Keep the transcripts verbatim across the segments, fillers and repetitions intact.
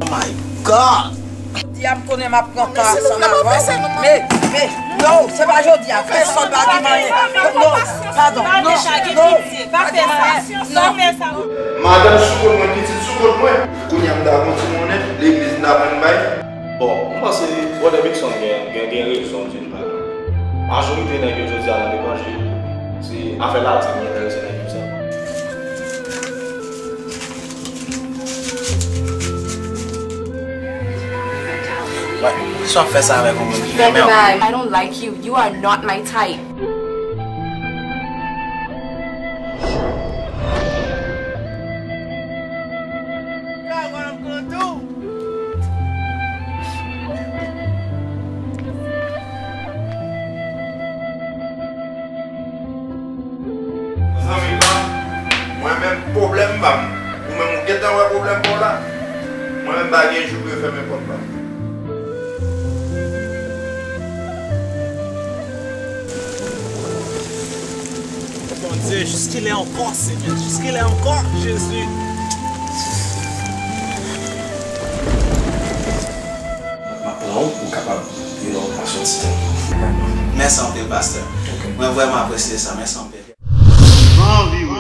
My God! Dyab konnen m ap pran pa ansanm avè w. Men, men, no, se pa jodi a. Pèsonn pa di m anyen. No, padon, no, no. Pa fè sa, pa fè sa. Madanm sou kont mwen, pitit sou kont mwen. Kounye a m ta gon ti monnen, legliz m ta pran bay. Bon, m panse Brother Bigson gen, gen, gen rezon di l padon. Majorite nèg yo jodi a nan levanjil, se afè ladim yo enterese nan viv sa. Wè, si w ap fè sa avèk yon moun ki renmen w. Baby, bye. I don't like you. You are not my type. Zanmi pa m, mwen menm pwoblèm pa m. Ou menm ou gentan wè pwoblèm pa w la. Mwen menm pa gen jou pou yo fèmen pòt pa m. Bondye, jiskilè ankò, Senyè? Jiskilè ankò, Jezi? M ap pran w pou w kapab rele w pase yon ti tan. Mèsi anpil, pastè. Ok. Mwen vrèman apresye sa. Mèsi anpil. Anvi, wi.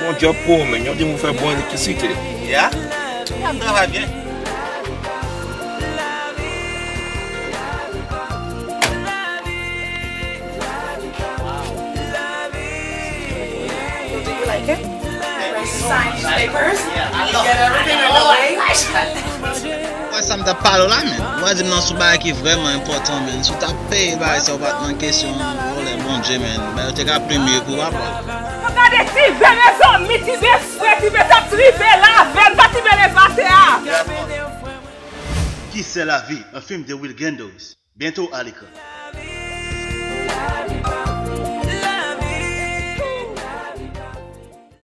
Bon djòb pou ou, men. Yo di m ou fè bon elektrisite. Ya? Ya, m travay byen. Do you like it? Sign these papers, get everything in the way. Wè sa m t ap pale w la, men. Ou pa di m nan sou bagay ki vrèman enpòtan, men. Si w t ap peye bagay sa, ou pa t nan kesyon volè Bondye, men. Men yo te ka plimye pou papa. Gade Tibe, mezanmi, Tibe fre, Tibe t ap tripe lavèn, pa Tibe leve atè a. Qui c'est la vie, un film de Will Gendois. Bientôt à l'écran.